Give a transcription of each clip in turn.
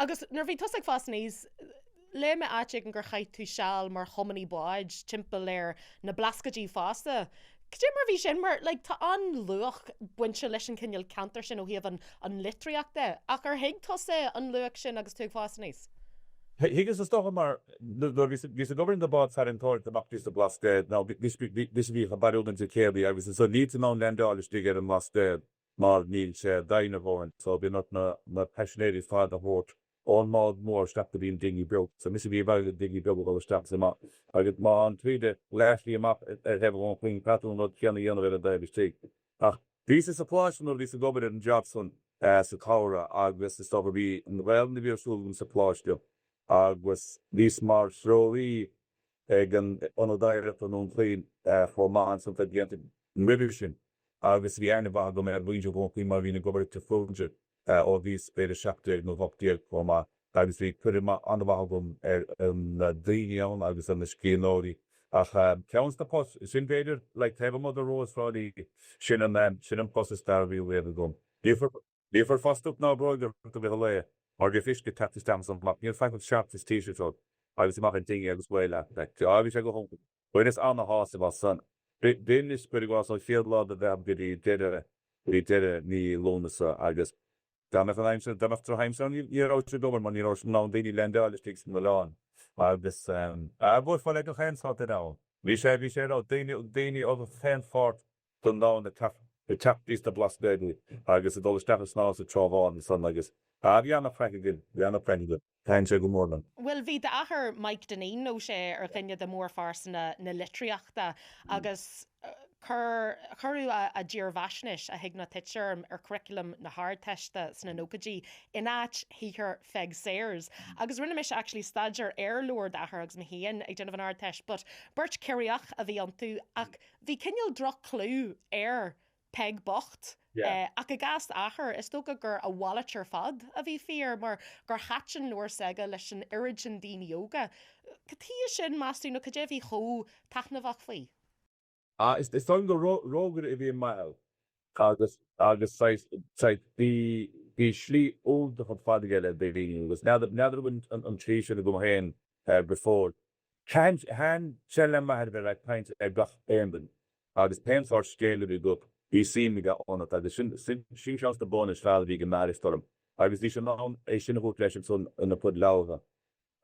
Agus nuair a bhí tusa ag fás aníos, léigh mé áit éigin gur chaith tú seal mar thiománaí báid timpeall ar na Blascaodaí fosta. Cad é mar a bhí sin? Mar like tá an-luach bainte leis an chineál ceantar sin ó thaobh an an litríocht de. Ach ar thuig tusa an luach sin agus tú ag fás aníos? Thuigeas is dócha mar nuair a bhíos ag obair in na bád tarraingteoireachta amach dtí sa Blascaod nó mise a bhíodh ag bailiú na dticéadaí agus ansan níl tú in ann leaindeáil istigh ar an mBlascaod mar níl sé doimhin a dhóthain so bíonn ort na na paisinéirí ar fad a thabhairt ón mbád mór isteach go dtí an dinghy beag. So mise a bhí ag bailiú an dinghy beag ag dul isteach is amach agus má tá an taoide leathshlí amach ar thaobh Dhún Chaoin caithfidh tú an rud céanna a dhéanamh ar an dtaobh istigh. Ach bhíos sa choláiste nuair a bhíos ag obair ar an job san sa tsamhradh agus is dócha bhí an Ghaelainn a bhí ar siúl agam sa choláiste agus bhíos mar threoraí ag an Ionad Oidhreachta i nDún Chaoin chomh maith ansan sna blianta roimhe sin agus bhí aithne mhaith agam ar mhuintir Dhún Chaoin mar bhínn ag obair ag Tigh Folger ó bhíos b'fhéidir 17 nó 18 chomh maith agus bhí cuimhne an-mhaith agam ar na daoine ann agus ar na scríbhneoirí ach ceann de na poist sin b'fhéidir like taobh amuigh de Rós Thrá Lí sin an sin an post is fearr a bhí riamh agam. Ní Ní fuair fostú ná bróig ort i rith an lae mar bhíodh uisce ag teacht isteach is amach. Níl faic ach shorts is t-shirt ort agus amach an dinghy agus away leat. Like, á bhí sé go hiontach. Bhaineas ana-shásamh as san. B'in is cuir i gcás ón chéad lá de Mheitheamh go dtí deireadh, go dtí deireadh mí Lúnasa agus dá mbeadh an aimsir, dá mbeadh drochaimsir ann ní raibh sé ag obair mar ní raibh in ann daoine leaindeáil istigh san oileán agus ah bhuailfeá le gach aon sórt duine ann. Bhí sé, bhí sé, raibh daoine, daoine ó gach aon pháirt den domhan ag teacht, ag teacht dtí na Blascaodaí agus ag dul isteach ag snámh sa Trá Bháin ansan agus, ah, bhí ana-chraic againn, bhí ana-chraic againn. Thaitin sé go mór liom. Bhuel, bhí d'athair, Mike Dineen, ó sé ar dhuine de mhórphearsana na litríochta agus chuir, cuireadh a, a dhírbheathaisnéis, A Thig Ná Tit Orm, ar churriculum na hArdteiste sna nóchaidí in áit shaothar Pheig Sayers. Agus rinne mise actually staidéar ar leabhar d'athar agus mé féin ag déanamh an Ardteist but beirt Chiarraíoch a bhí iontu ach Bhí cineál droch-chlú ar Peig bocht, ach i gcás d'athar, is dócha gur a mhalairt ar fad a bhí fíor, mar gur thaitin leabhar s'aige leis an oiread sin daoine óga. Cad chuige sin, meas tú, nó cad é a bhí chomh taitneamhach faoi? Is dóigh liom gur rógaire a bhí i m'athair agus agus saghas saghas bhí bhí slí iontach ar fad aige le daoine agus n'fheadar n'fheadar an bhfuil an tslí sin agam féin go fóill. Thaitin sé le m'athair a bheith ag caint le gach aon duine agus pé sórt scéal a bhí agat bhí suim aige ionat agus sin sin ceann de na buanna is fearr a bhí ag m'athair is dóigh liom agus bhí sé in ann é sin a thabhairt leis ansan ina chuid leabhartha.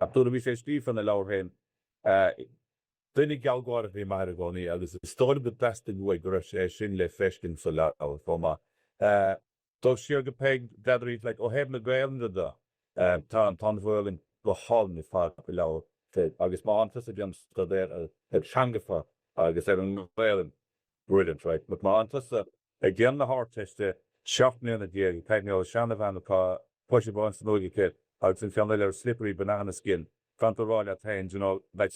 Ach nuair a bhí sé ag scríobh na leabhar féin, duine gealgháireach a bhí i m'athair i gcónaí agus is dóigh liom go dteastaigh uaidh go raibh sé sin le feiscint sa leabhar chomh maith. Dul siar go Peig, n'fheadar, like, ó thaobh na Gaelainne de, tá an tá an Ghaelainn go hálainn ar fad sa leabhar agus má tánn tusa ag déanamh staidéar ar theangacha agus ar an nGaelainn, brilliant, right? But má tánn tusa ag déanamh na hArdteiste, 17 mbliana, ag caint le seanabhean atá puisí bán san uaigh aici agus an ceann eile ar slippery banana skin, gan tú a rá leat féin, do you know, like.